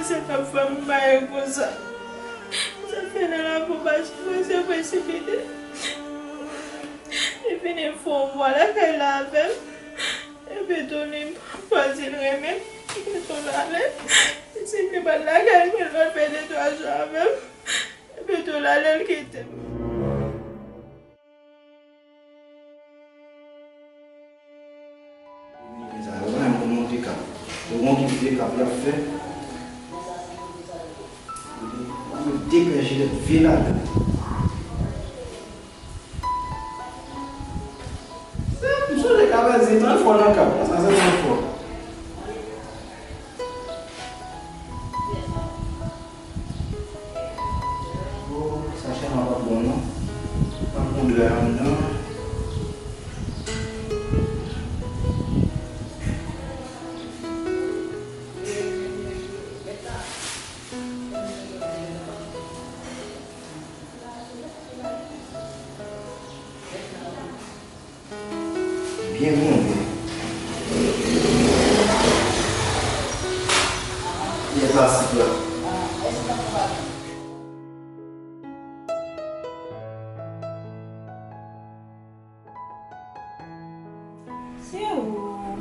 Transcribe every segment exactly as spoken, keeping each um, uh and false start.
Sa k ap fè m maye konsa? Sa fè nan lakou pa se presipite. Li vini fè yon mwa lakay la avè m. Epi tou li pa di l renmen m. Epi tou l ale. Li di m li pral lakay l, men l pral fè de twa jou avè m. Epi tou l ale, l kite m. Yo konnen pou monte kap. Yo gon ki vye kap y ap fè. Yo met de pè jilèt vye ladan. M sonje Kabeji trè fò nan kap. Sa se trè fò. Oh, sachè nwa pa bon non. Pa bon dra anndan. Byen gronde. Byen plastik la. Se ou.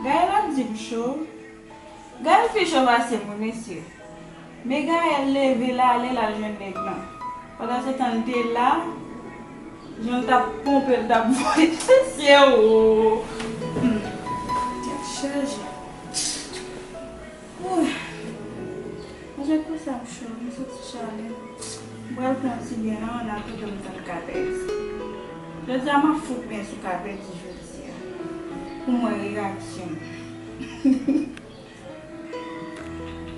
Gaël ap di m cho. Gaël pi cho pase moun, mesye. Men Gaël leve l ale, l al jwenn nèg lan. Pandansetan l te la, jan l t ap ponpe, l t ap voye. Mesye o! Hmm. Tèt chaje. Wouy. Mwen jwenn pou sa m cho, m santi chalè. M pral pran ti byen la, an atandan m tann Kabeji. Jodi a, m ap fout byen sou Kabeji jodi a. Pou m wè reyaksyon l.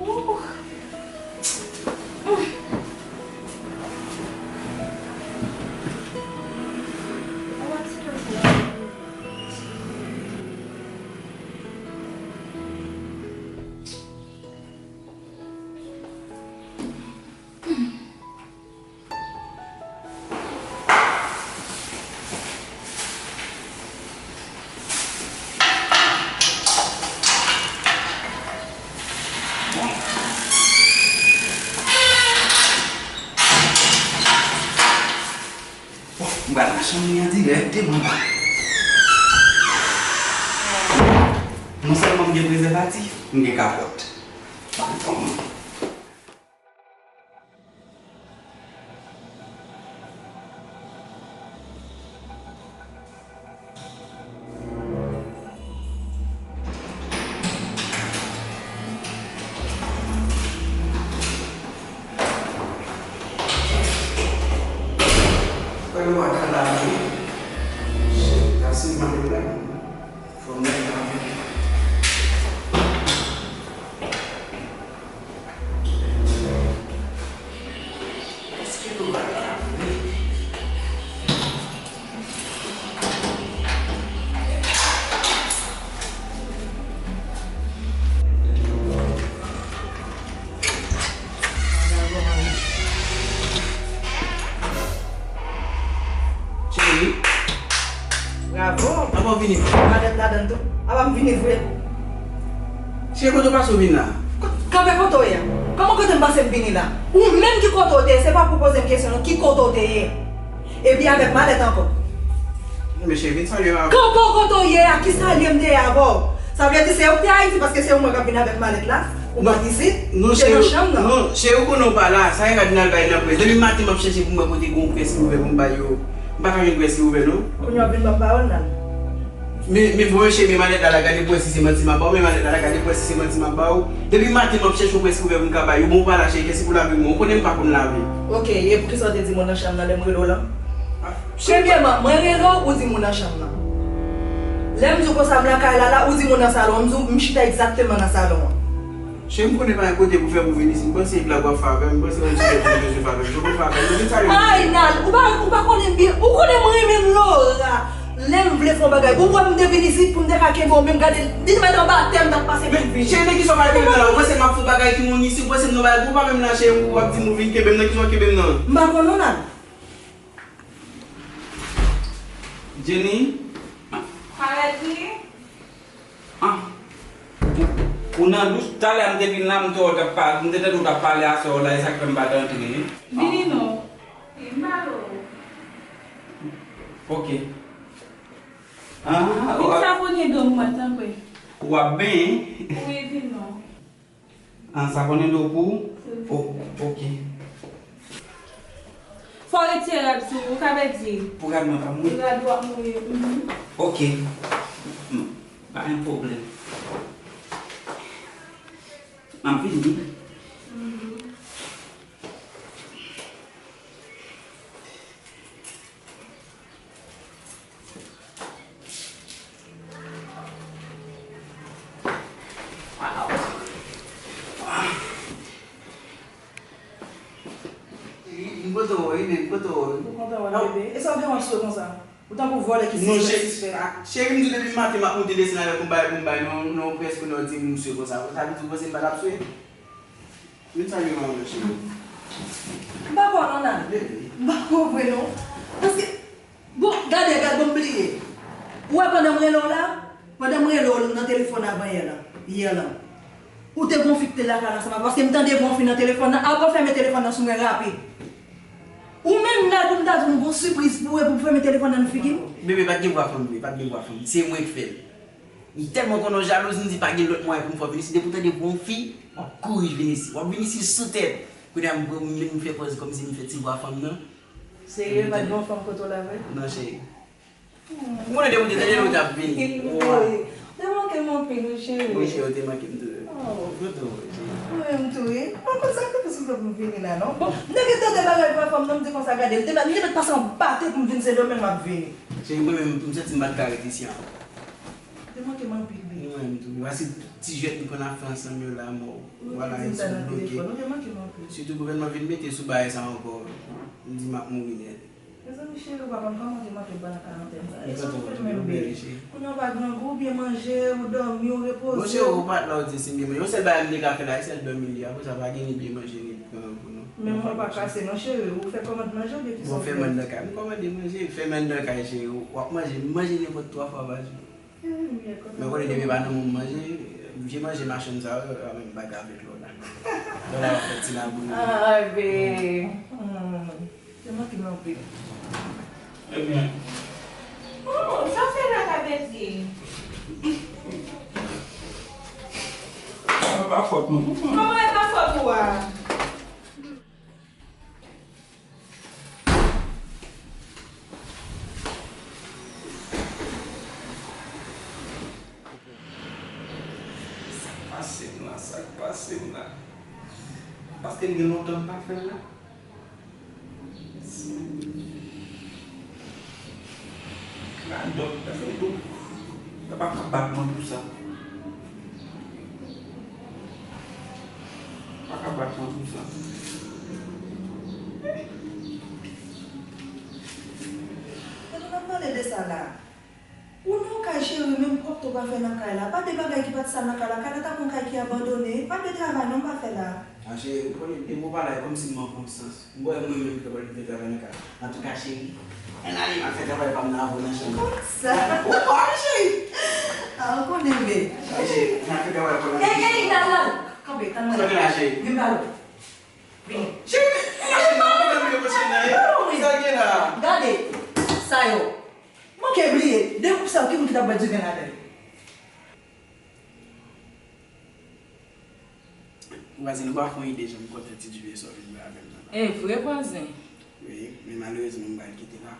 Ooh. Bon, m pral nan chanm li an dirèkteman la. Non sèlman m gen prezèvatif, m gen kapòt. Èske nou pa ka vle? Cheri. Bravo. Avan w vini. Malèt ladann tou. Apa m vini vre? Cheri, kote w pase w vin la? Kanpe kote w ye a. Kòman kote m pase m vini la? Ou menm ki kote w te ye, se pa pou poze m kesyon non, ki kote w te ye? Epi avèk malèt ankò. Men cheri, vin salye m avan. Kanpe w kote w ye a, ki salye m te ye avè w? Sa vle di se ou ki te Ayiti paske se ou mwen k ap vin avèk malèt la? Ou pa t isit? Non, cheri, non, cheri, ou konnen ou pa la. Sa e rad n al bay nan près. Depi maten m ap chèche pou m wè kote gen yon près ki ouvè pou m bay yo. M pa ka jwenn près ki ouvè non. Kounye a w ap vin ban m pawòl la. Men, men bon, cheri, men malèt la la, gade pou wè si se manti m ap ba w, men malèt la la, gade pou wè si se manti m ap ba w. Depi maten m ap chèche yon près ki ouvè pou m ka bay yo. Bon, ou pa la, cheri, kiyès ki pou lave m? Ou konnen m pa konn lave. Ok, e poukisa w te di moun nan chanm nan lè m rele w lan? Premyèman, mwen rele w, ou di moun nan chanm nan. Lè m di w konsa m lakay la la, ou di moun nan salon an, m di w m chita egzakteman nan salon an. Cheri, m konnen pa gen kote pou fè pou vin isit. M panse e blag w ap fè avè m. M panse yon ti kèk moun bezwen fè avè m. Jodi w fè avè m. Mwen vin salye w. Ay, Nal, ou pa, ou pa konnen m byen. Ou konnen m renmen m Laura. Lè m vle fè yon bagay, ou wè m te vin isit pou m te ka kenbe w, men m gade, li te mèt anba tè m t ap pase pou m vini. Men, cheri, nan kisa w pral kenbe m nan la? Ou panse m ap fè yon bagay ki moun isit? Ou panse m nan bagay? Ou pa menm nan, cheri, w ap di m ou vin kenbe m nan, kisa w kenbe m nan? M pa konn non, Nal. Jenny? Parèt li? Ah. Ou, Ou nan douch, talè a m te vin la, m te wè w t ap pale, m te tande w t ap pale a sè w la, e sa k fè m pa t antre. Vini non. M pa wè w. Ok. Ah, ou ap... Vin savone do m mwen, tanpri. Ou ap benyen? Wi, vin non. Ah, savone do pou ou? Silvouplè. Oh, ok. Fò w retire rad sou ou, ou ka pèdi. Pou rad mwen pa mouri? Rad ou ap mouri. Mhm. Ok. Mm, pa gen pwoblèm. M ap vini. Mhm. M kontan wè w wi, men m kontan wè w wi. Ou kontan wè m, bebe? E sa w gen w ap swe konsa? Ou tankou vòlè ki sispèk, sispèk. Non, cheri, m di w depi maten m ap monte desann avèk yon bagay pou m bay, non, non, prèske non, di m swe konsa. Sa vle di w panse m pa t ap swe? Vin salye manman cheri. M pa kwè w non, Nana. Bebe. M pa kwè w vre non. Paske, bon, gade, gade, bon, m bliye. Ou wè pandan m rele w la, pandan m rele w nan telefòn avan yè la, yè la, ou te gon fi ki te lakay la ansanm avè w, paske m tande gon fi nan telefòn nan, apre w fèmen telefòn nan sou mwen rapid. Ou menm la pou m ta di w m gon sipriz pou ou e pou m fèmen telefòn nan nan figi m? Bebe, pa t gen vwa fanm vre, pa t gen vwa fanm. Se mwen k fè l. M tèlman konnen w jalouz, m di pa gen lòt mwayen pou m fè w vin isit. Depi w tande vwa yon fi, w ap kouri vin isit. W ap vin isit sou tèt. Kounye a m pran, m, m fè pòz kòmsi m fè ti vwa fanm nan. Serye, pa t gen yon fanm kote w la vre? Non, cheri. M konnen depi w te tande l, ou t ap vini. Te manke m anpil, wi, cheri. Wi, cheri, ou te manke m tou. Oh. Ou tou, wi, cheri. Mwen menm tou, wi. Mwen konn sa k te fè m vini la, non. Bon, m te gen tande bagay vwa fanm nan, m di konsa, gade, m te mèt, m te mèt pase anba tè pou m vin Sendomeng, m ap vini. Cheri, mwen menm, m santi m pa t ka ret isi ankò. Te manke m anpil, bebe. Mwen menm tou. Paske ti jwèt nou konn ap fè ansanm yo la, mò. Vwala, yo sou bloke. Ou te manke m anpil. Sitou gouvènman vin mete sou bagay sa ankò. M di m ap mouri nèt. Mezanmi, cheri, ou pa konn kòman te manke m pandan karantèn sa. E sa w fè m menm, bebe? Kounye a w pa grangou, ou byen manje, ou dòmi, ou repoze. Bon, cheri, ou pa t la, ou di si m byen manje. Yon sèl bagay m te ka fè la, e sèl dòmi li. Apre sa, pa gen ni byen manje, ni grangou, non. Men mwen pa kase, non, cheri. Ou fè kòmand manje, oubyen kisa w fè? Bon, fè manje nan kay. M kòmande manje, fè manje nan kay, cheri. W ap manje, m manje nenpòt twa fwa pa jou. Men konnen depi pa nan men w m manje, vye manje machann sa yo, yo menm pa ka avèk lò la. Lò la, w ap fè ti labou. Ah, bebe. Hmm. Te manke m anpil. Ebyen. Oh, sa w fè la, Kabèti? Sa pa fòt mwen. Kòman e pa fòt ou a? Sa k pase m la, sa k pase m la? Paske m gen lontan m pa fè l la. Radòt, èske m tou, sa pa ka bat mwen pou sa? Pa ka bat mwen pou sa. Kote n ap pale de sa la? Ou nan yon kay, cheri, menm pwòpte w pa fè nan kay la. Pa de bagay ki pa t sal nan kay la. Kay la ta pou yon kay ki abandone. Pa de travay non m pa fè la. A cheri, ou konnen depi w pa la, e kòmsi m an konsans. M wè mwen menm ki ta pral vin fè travay nan kay la. Antouka, cheri, ann ale m al fè travay pa m nan avè w nan chanm nan. Konsa. Ou pa, cheri. A, ou konnen, bebe. A, cheri, ann al fè travay pa m nan chanm nan. Ey, ey, Nana! Kanpe, tann mwen. Sa gen la, cheri? Vin ba lòt. Vini. Cheri, machin nan, ou pa vle machin nan, e? Sa gen la? Gade, sa yo. Manke bliye, de koup sa yo, ki moun ki t ap bwè diven ladan yo? Vwazen, ou pa fè yon ide jan m kontan ti diven sa w vin bwè avè m nan. E vre, vwazen? Wi, men malerezman, m pral kite la.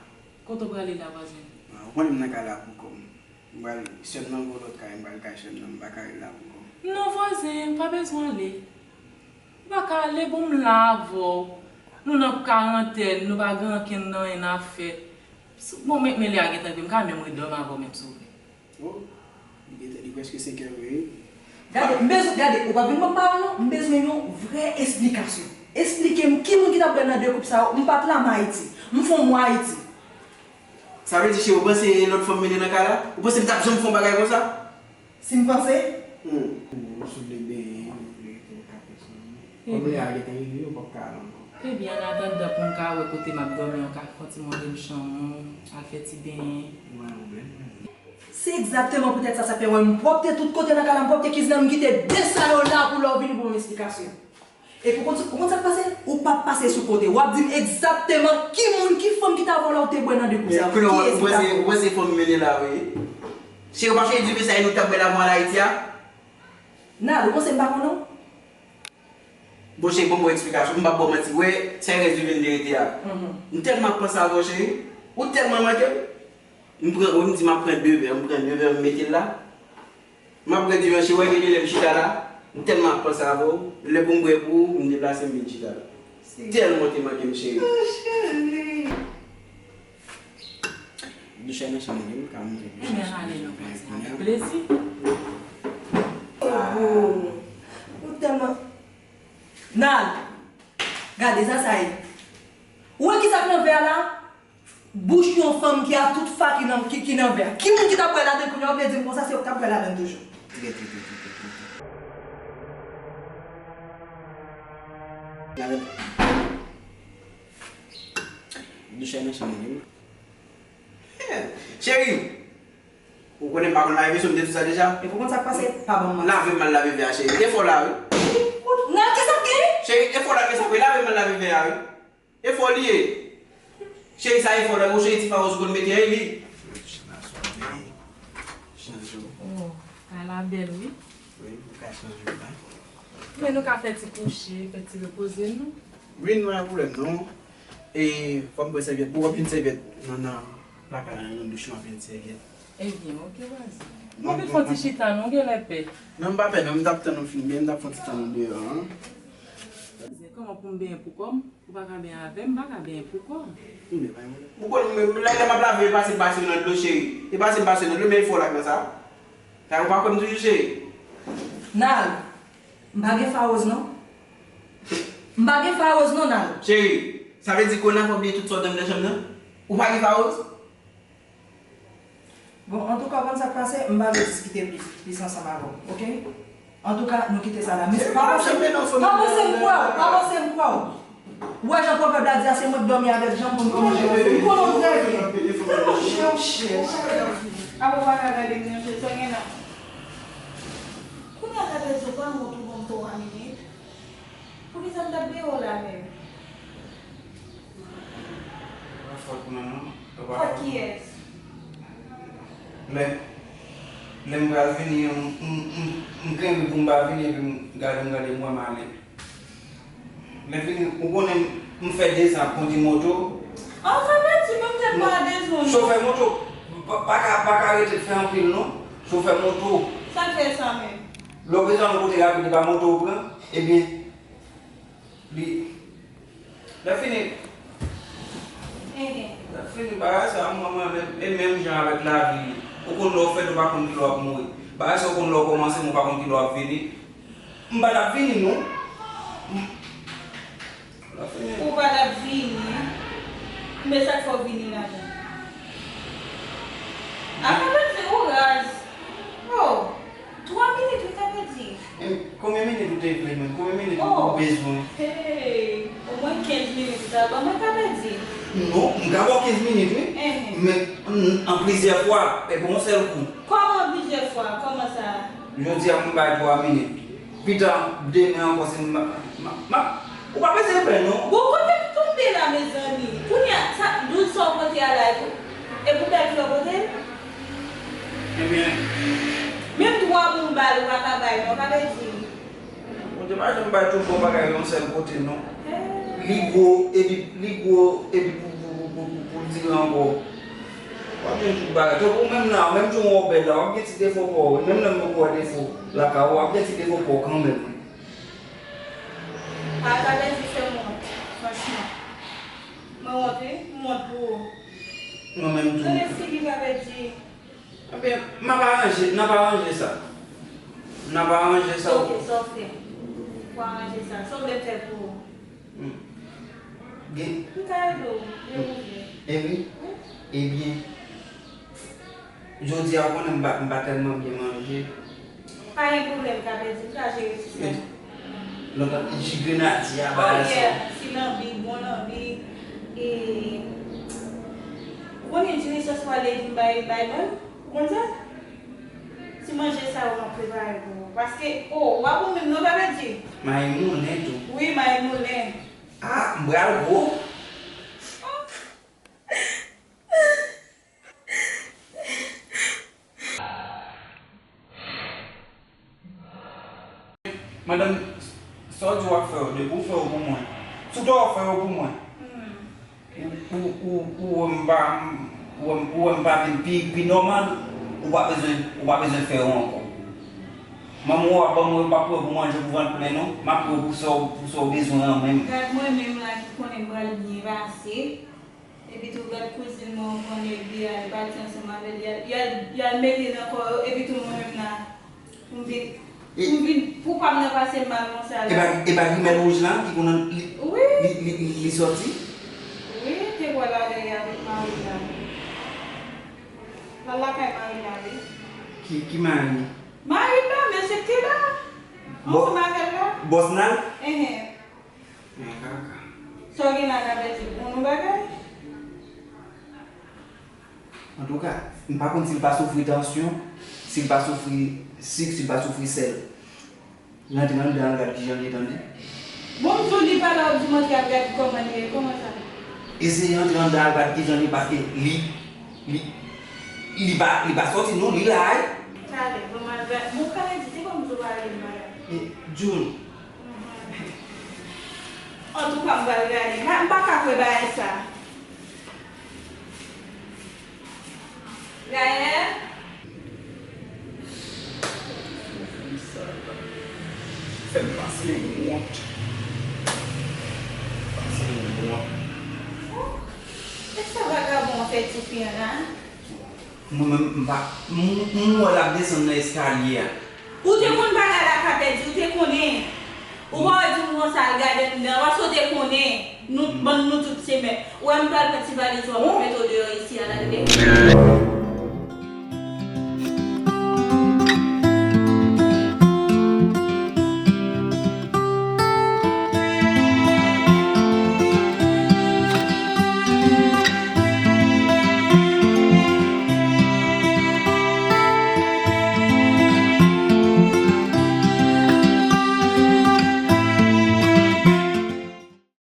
Kote w prale la, vwazen? A, ou konnen m nan kay la pou kò m. M pral, sè m nan gen yon lòt kay, m pral kay sè m nan, m pa ka ret la pou kò m. Non, vwazen, pa bezwen ale. Ou pa ka ale, bon, m la avè w. Nou nan karantèn, nou pa gen ankenn anyen n ap fè. Bon, men, men lè a gentan rive, m ka menm ret dòmi avè w menm si w vle. Oh, li gentan, li prèske senkè vre, wi. Gade, m bezwen, gade, ou pa vin ban m pawòl non, m bezwen yon vrè esplikasyon. Esplike m ki moun ki t ap bwè nan de koup sa yo, m pa t la, m Ayiti. M fè yon mwa Ayiti. Sa vle di, cheri, ou panse lòt fanm mennen nan kay la? Ou panse m t ap janm fè yon bagay konsa? Si m panse? Hmm. Ou si w vle benyen, ou vle fè yon kafe sou mwen. Kòm lè a gentan rive, ou p ap ka al ankò. Ebyen, an atandan pou m ka wè kote m ap dòmi an, ka fè yon ti manje m chanm ou, al fè ti benyen. Mwen, ou menm. Se egzakteman poutèt sa, sa fè wè m pwòpte tout kote nan kay la, m pwòpte kizin an, m kite de sa yo la pou lè w vini pou ban m esplikasyon. Epi w konn, ou konn sa k pase? Ou p ap pase sou kote. W ap di m egzakteman ki moun, ki fanm ki t avè w la ou te bwè nan de kou sa yo. Kiyès ki t avè w? Ou panse fanm mennen la, wi. Se yo pa cheri di mesaj nou t ap bwè la pou ann Ayiti a? Nal, ou panse m pa konnen w? Bon, cheri, ban m yon eksplikasyon. M p ap ba w manti. Wè, sa rès di vennde rete a. M tèlman ap panse avè w, cheri. Ou tèlman manke m. M pran, wi, m di m ap pran de vè, m pran de vè, m mete l la. M ap pran de vè, cheri, wè, gen de lè m chita la. M tèlman ap panse avè w. Lè pou m bwè pou ou, m deplase, m vin chita la. Tèlman w te manke m, cheri. Oh, cheri. Douche nan chanm li, m ka montre douche. Ebyen, ale non, konsa, avèk plezi. Oh, ou tèlman. Nal, gade sa, sa ye. Ou wè ki sa k nan vè a la? Bouch yon fanm ki a tout fa ki nan, ki, ki nan vè a. Ki moun ki t ap bwè ladan l kounye a, ou vle di m konsa, se ou k t ap bwè ladan l toujou? Rete, rete, rete, rete. Gade. Douche nan chanm li, wi. Cheri, ou konnen m pa konn lave veso, m te di w sa deja. Epi ou konn sa k pase? Pa ban m manti. Lave m al lave vè a, cheri. Efò la, wi. Nan ki sa k genyen? Cheri, efò la, gen sa, wi. Lave m al lave vè a, wi. Efò li ye. Cheri, sa efò la, wi, cheri, ti fawòs ou konn mete, wi. Chanje w. Oh, ala bèl, wi. Wi, m ka chanje w la. Men nou ka fè ti kouche, fè ti repoze nou. Wi, nou pa gen pwoblèm, non. E, fò m pran sèvyèt. Bon, w ap jwenn sèvyèt nan, nan lakay la, nan douch, m ap jwenn sèvyèt. Ebyen, oke, vwazen. Bon, bon, fè yon ti chita, non, gen lè pè. Non, m pa pè, non, m t ap tann nou fin byen, m t ap fè yon ti tann nou deyò, an. Vwazen, kòman pou m benyen pou kò m? Ou pa ka benyen avè m, m pa ka benyen pou kò m. Ou konn, lè, lè m ap lave, e pa se m pase nan dlo, cheri. E pa se m pase nan dlo, men efò w la k nan sa. Sa ou pa kwè m toujou, cheri? Nal, m pa gen fawòz, non. M pa gen fawòz, non, Nal. Cheri, sa vle di kounye a fò w bliye tout sa w te nan chanm nan? Ou pa gen fawòz? Bon, antouka, ou konn sa k pase, m pa vle diskite plis, plis ansanm avè w, oke? Antouka, nou kite sa la. Men pa panse, pa panse m kwè w, pa panse m kwè w. Ou wè jan pwovèb la di a, se mwen k dòmi avè l, jan m konn kòman jan m fè. M konnen w trè byen. Monchè, monchè. Apa w pa ka gade m nan je, sa w gen la? Kounye a, gade zo pa mwen tou ban m twa minit. Poukisa m t ap dèyè w la menm? Se pa fòt mwen non. Se pa fòt kiyès? Lè, lè m pral vini, m, m, m, m kenbe pou m pa vini, epi m gade, m gade, m wè m ale. Lè fini, ou konnen m fè dezan ap kondi moto. An, sa vle di menm tèt mwen a dezan. Chofè moto pa, pa ka, pa ka rete fè anpil non. Chofè moto. Sa k fè sa menm? Lè w bezwen al yon kote rapid, e pa moto ou pran, ebyen, li, lè fini, lè fini, bagay sa, mwen, mwen menm, e menm jan avèk lavi, ou konn lè w fèt, ou pa konn kilè w ap mouri. Bagay sa, ou konn lè w kòmanse, men ou pa konn kilè w ap fini. M pa t ap vini, non. M, m pa t ap vini. Ou pa t ap vini? Men sa k fè w vini ladan? Apa mwen di ou raz. Oh, twa minit wi, Kapèdi. Em, konbyen minit ou te vle, menm? Konbyen minit ou, oh, ou bezwen? Hey, omwen kenz minit ou ta ban mwen, Kapèdi. Non, m ka ba w kenz minit, wi. Ehe. Men, an, an plizyè fwa, e pa yon sèl kou. Kòman plizyè fwa? Kòman sa? Jodi a, m bay twa minit. Pita, demen ankò, si m, m, m, m, ou pa bezwen pè, non. Bon, kote m tonbe la, mezanmi? Kounye a, sa, douz sa w pote a la, e pou, e pou bèl flè w pote l? Ebyen. Menm twa bon bal ou pa ka bay, non, Kapèdi. Bondye pa janm bay tout bon bagay yon sèl kote, non. Li gwo, epi, li gwo, epi pou, pou, pou, pou, pou, pou l dire ankò. W ap jwenn tout bagay. Tankou ou menm la, menm jan w wè w bèl la, w ap gen ti defo pa w, wi. Menm lè m poko wè defo lakay ou, w ap gen ti defo pa w kanmenm, wi. A, Kapèdi fè m wont, franchman. Mwen wont, wi. M wont pou ou. Mwen menm tou. Tande figi Kapèdi. Ebyen, m ap aranje, n ap aranje sa. N ap aranje sa. Ok, sa w fè. Pou aranje sa. Sa w vle m fè pou ou? Hmm. Gen. M ka ede w, demen vle. E wi. Wi. Ebyen, jodi a, ou konnen m pa, m pa tèlman byen manje. Pa gen pwoblèm, Kapèdi, m ka jere ti sa. Lontan, ji grenadye a, bagay sa. Oh, yeah. Ti lanbi, bon lanbi. E, ou konnen diri sòs pwa lejim bay, bay ban m? Konn sa? Ti manje sa yo m ap prepare pou ou. Paske, o, w ap ou menm non, pa pèdi. Mayi moulen tou. Wi, mayi moulen. Ah, m pral gwo. Madanm, sa w di w ap fè yo, depi w fè yo pou mwen. Sou ta w fè yo pou mwen. Hmm. Ou, ou, ou, ou wè m pa, ou wè m, ou wè m pa vin pi, pi nòmal, ou pa bezwen, ou pa bezwen fè yo ankò. Manman w ap ban mwen yo, m pa pran pou manje pou vant plen non, m ap pran pou sa w, pou sa w bezwen an menm. Gad mwen menm la ki konnen m pral byen pase. Epi tou gad kouzin mwen, ou konnen li al pati ansanm avè l, y al, y al, y al mete nan kò yo, epi tou mwen menm la, pou m vin, pou m vin, pou pa m nan pase m mal konsa la. E pa, e pa grimèl wouj la ki konn li, wi, li, li, li, li sòti? Wi, te pral ale avèk mari l la. L al lakay mari l la, wi. Ki, ki mari? Mari l la, mesye k te la, ansanm avè l la. Bòs nan? Enhen. Men kaka. Sa w gen la, Gabèt, bon nou bagay? Antouka, m pa konn si l pa soufri tansyon, si l pa soufri sik, si l pa soufri sèl. L antre anndan al gad kijan l ye, tande. Bon, m di w li pa la, w di m antre al gad kòman li ye, kòman sa? Eseye antre anndan al gad kijan l ye, paske li, li, li pa, li pa sòti non, li la, wi. Talè, bon, m al gad, bon, Kennedy, se kòm si w pa rele m bagay. E, June, Antouka, m pral gade. M pa ka kwè bagay sa. Gaël? Fè m pase wont. Pase wont. Oh, e sa vagabon an fè tifi an la? Mwen menm, m pa, m, m wè l ap desann nan eskalye a. Ou te konn bagay la ka pèdi, ou te konnen. Ou pa wè di m konsa al gade anndan, paske w te konnen. Nou, bann nou tout se mèt. Ou wè m pral pran ti valiz ou a, m ap mete w deyò isi a, la tande.